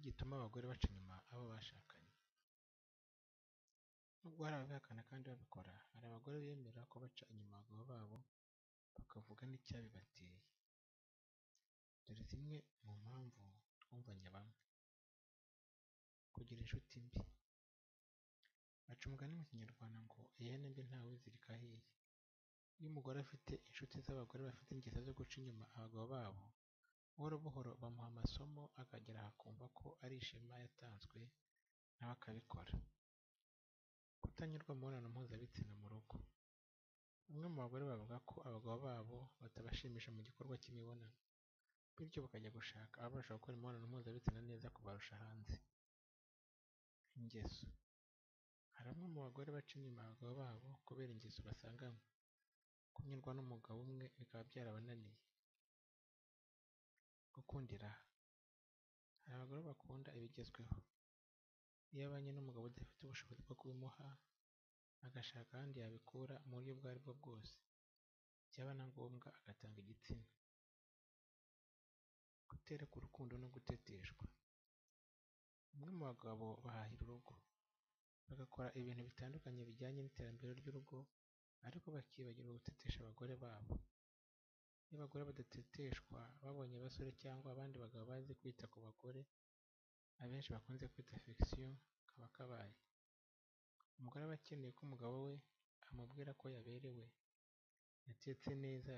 Gituma abagore baca inyuma abo bashakanye? Nubwo hari ababihakana kandi babikora, hari abagore bemera ko baca inyuma abagabo babo bakavuga n'icyabibateye. Dore zimwe mu mpamvu twumvanye bamwe. Kugira inshuti mbi. Baca umugani mu Kinyarwanda ngo ihene mbi ntawe uyizirika aho iri. Iyo umugore afite inshuti z'abagore bafite ingeso zo guca inyuma abagabo babo, buhoro buhoro bamuha amasomo akagera aho akumva ko ari ishema yatanzwe nawe akabikora. Kutanyurwa mu mibonano mpuzabitsina mu rugo. Bamwe mu bagore bavuga ko abagabo babo batabashimisha mu gikorwa cy'imibonano, bityo bakajya gushaka ababasha gukora imibonano mpuzabitsina neza kubarusha hanze. Ingeso. Hari bamwe mu bagore baca inyuma abagabo babo kubera ingeso basanganywe, kunyurwa n'umugabo umwe bikaba byarabananiye. Gukunda iraha. Hari abagore bakunda ibigezweho. Iyo abanye n'umugabo udafite ubushobozi bwo kubimuha, agashaka ahandi yabikura mu buryo ubwo aribwo bwose, byaba na ngombwa agatanga igitsina. Kuterekwa urukundo no guteteshwa. Bamwe mu bagabo bahahira urugo, bagakora ibintu bitandukanye bijyanye n'iterambere ry'urugo ariko bakibagirwa gutetesha abagore babo. Iyo abagore badateteshwa babonye abasore cyangwa abandi bagabo bazi kwita ku bagore, abenshi bakunze kwita affection, kaba kabaye. Umugore aba akeneye ko umugabo we amubwira ko yaberewe, yatetse neza,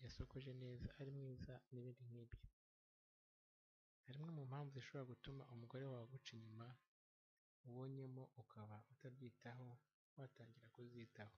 yasokoje neza, ari mwiza n'ibindi nk'ibyo. Hari imwe mu mpamvu zishobora gutuma umugore wawe aguca inyuma ubonyemo ukaba utabyitaho watangira kuzitaho.